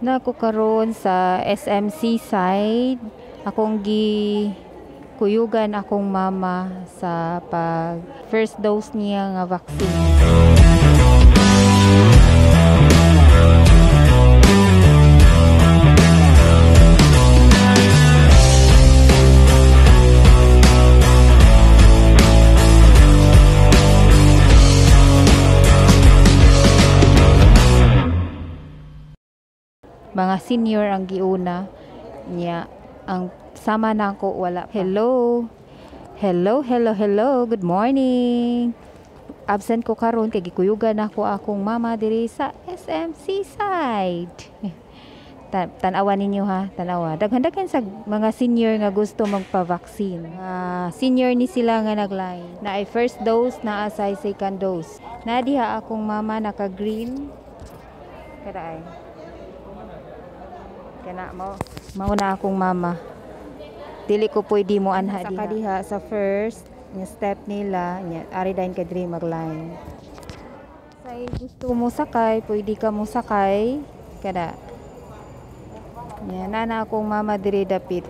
Na ko karon sa SM Seaside. Akong gi kuyugan akong mama sa pag first dose niya nga vaccine. Mga senior ang giuna niya, ang sama na ako wala pa. Hello. Hello, hello, hello. Good morning. Absent ko karon kay gikuyugan ako akong mama diri sa SM Seaside. Tan-awa ninyo ha, tan-awa. Daghan-daghan sa mga senior nga gusto magpa-vaccine. Senior ni sila nga nagline. Na ay first dose, na asay second dose. Na diha akong mama naka-green. Kada ay. Kana mo, mauna akong mama. Dili ko pwede mo anha diha. Saka diha sa first nya step nila, nya ari dayon ka diri magline. Say gusto mo sakay, pwede ka mo sakay kada. Nya nana akong mama diri dapit.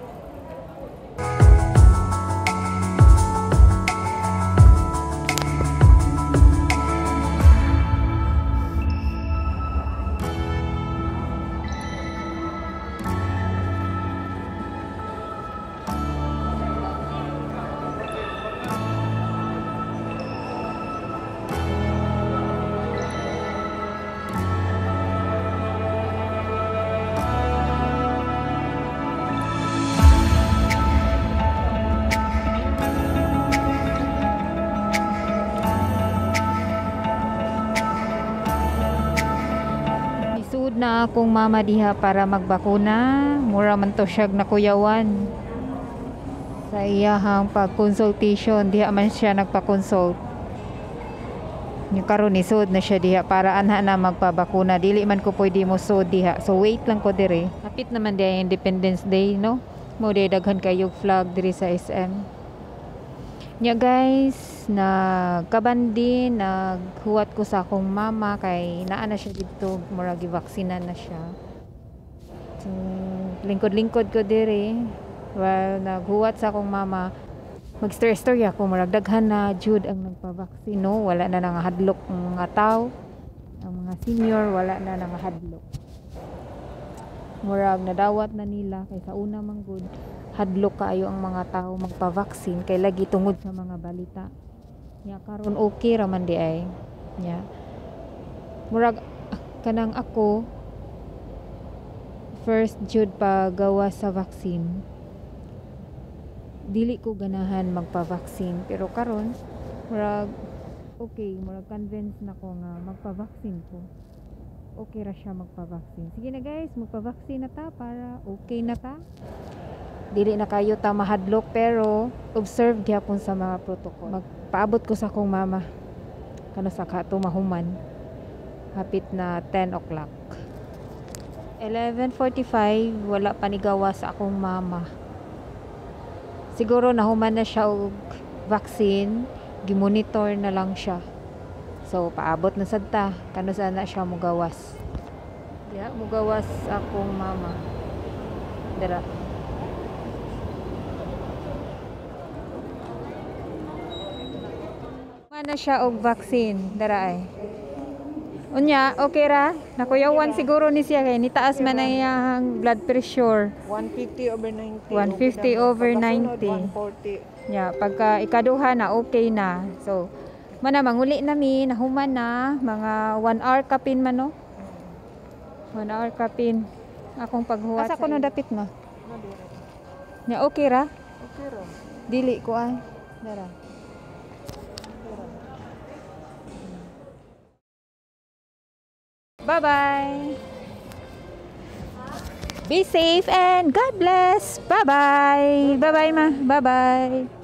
Na akong mama diha para magbakuna. Mura man to siyag nakuyawan sa iyahang pag-consultation. Diha man siya nagpa-consult. Yung karon nisud na siya diha para anha na magpabakuna. Dili man ko pwede mo sud diha. So wait lang ko dire. Hapit naman diha Independence Day, no? Mo di daghan kayog flag diri sa SM. Nya guys, nagkaban din, naghuwat ko sa akong mama kay naa na siya didto, murag givaksinan na siya. So, lingkod-lingkod ko diri. Well, naghuwat sa akong mama. Mag-story-story ako, murag daghan na jud ang nagpa-vaccine, no? Wala na nangahadlok ang mga tao. Ang mga senior wala na nangahadlok. Murag nadawat na nila kay sa una man gud hadlok kaayo ang mga tao magpa-vaccine kay lagi tungod sa mga balita. Nya karon okay ra man di ay. Nya murag kanang ako first jud pagawa sa vaccine. Dili ko ganahan magpa-vaccine pero karon murag okay, murag convince na ko nga magpa-vaccine ko. Okay ra siya magpa-vaccine. Sige na guys, magpa-vaccine na ta para okay na ta. Dili na kayo ta mahadlok pero observe gyapon sa mga protocol. Magpaabot ko sa akong mama kano sa kato mahuman. Hapit na 10 o'clock. 11:45 wala pa ni gawa sa akong mama. Siguro nahuman na siya og vaccine, gimonitor na lang siya. So paabot na sad ta kano sa na siya mugawas. Diha mugawas akong mama. Dara. Na siya og vaccine dara ay. Unya okay ra, nakuyawan siguro ni siya kay nitaas man ang iyang blood pressure. 150 over 90. 150 over 90. 140. Nya pagka ikaduha na okay na. So mana manguli na mi, nahuman na mga 1 hour kapin man, no? 1 hour kapin akong paghuwat. Asa kuno dapit mo? Nya okay ra? Okay ra. Dili ko ay. Dara. Bye-bye. Be safe and God bless. Bye-bye. Bye-bye, ma. Bye-bye.